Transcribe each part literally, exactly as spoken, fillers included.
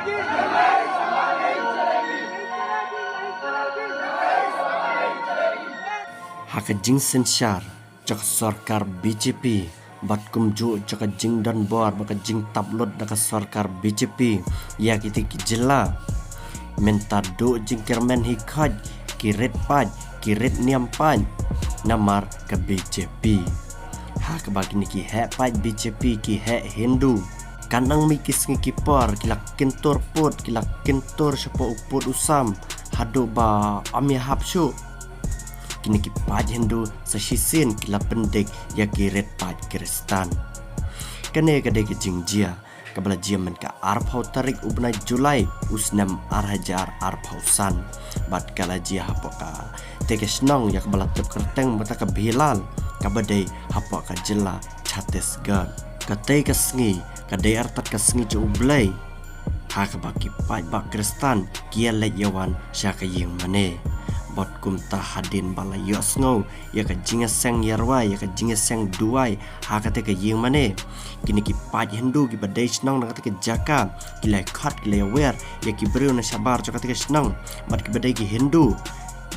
Ha ka jingsynshar jong ka sorkar B J P bad kumjuh jong ka jingdonbor bad ka jingtaplut da ka sorkar B J P ïa kitei ki jylla, mynta duh jingkyrmen hi khot ki rit paid, ki rit niam paid namar ka B J P. Ha kaba kine ki heh paid B J P, ki heh Hindu, kan nang mih ki sngi ki por ki la kyntur pud, ki la kyntur shapoh u pud u sam haduh ba ym ïahap shuh. Kine ki paid Hindu sa shisien ki la pyndik ïa ki rit paid Khristan. Kane ka dei ka jingjia kaba la jia mynta ka arphew tarik u bnai July u snem ar hajar arphew san. Bad ka la jia hapoh katei ka shnong ïa kaba la tip kyrteng mynta ka Bhilal, kaba dei hapoh ka jylla Chhattisgarh. Katei ka sngi ka dei artat ka sngi jong U Blei, ha kaba ki paidbah Khristan ki ïaleit ïawan sha ka ïing mane. Bad kumta hadien ba la ïohsngew ïa ka jingïaseng ïarwai, ïa ka jingïaseng duwai ha katei ka ïing mane, kine ki paid Hindu kiba dei shnong na katei ka jaka ki la khot, ki la ïawer ïa ki briew na shabar jong katei ka shnong bad kiba dei ki Hindu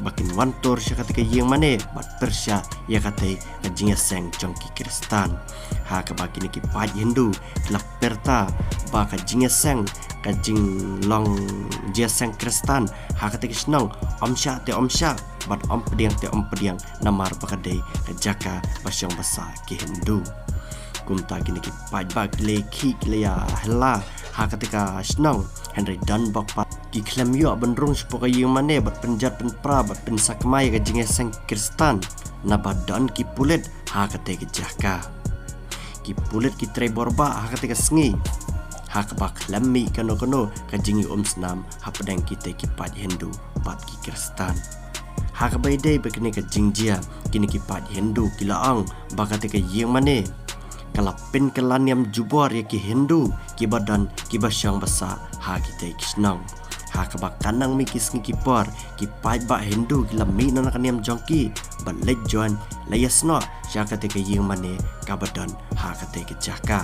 ba kin wan tur sha katei ka ïing mane bad pyrshah ïa katei ka jingïaseng jong ki Khristan. Ha kaba kine ki paid Hindu ki la pyrta ba ka jingïaseng, ka jinglong jingïaseng Khristan ha katei ka shnong ym shah te ym shah bad ym pdiang te ym pdiang namar ba ka dei ka jaka ba shong ba sah ki Hindu. Kumta kine ki paidbah ki la ïakhih, ki la ïahylla ha katei ka shnong, hynrei don bok pat ki khlem ïoh ban rung shapoh ka ïing mane bad pynjot pynpra bad pynsakma ïa ka jingïaseng Khristan, naba don ki pulit ha katei ka jaka. Ki pulit ki trei borbah ha katei ka sngi, ha kaba khlem mih kano kano ka jingïaumsnam hapdeng kitei ki paid Hindu bad ki Khristan. Ha kaba ïadei bad kane ka jingjia, kine ki paid Hindu ki la ong ba katei ka ïing mane ka la pynkylla niam jubor ïa ki Hindu kiba don, kiba shong ba sah ha kitei ki shnong. Ha kaba kan nang mih ki sngi ki por, ki paidbah Hindu ki la mih noh na ka niam jong ki bad leit join, la ïasnoh sha katei ka ïing mane kaba don ha katei ka jaka.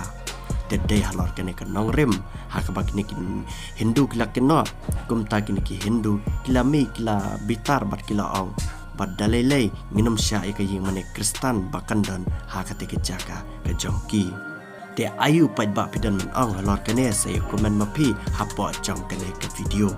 Te dei halor kane ka nongrim ha kaba kine ki Hindu ki la kynnoh, kumta kine ki Hindu ki la mih, ki la bitar bad ki la ong ba da lei lei ngin ym shah ïa ka ïing mane Khristan ba kan don ha katei ka jaka ka jong ki. Te aïu paidbah phi don ban ong halor kane? Sa ïa comment ma phi hapoh jong kane ka video.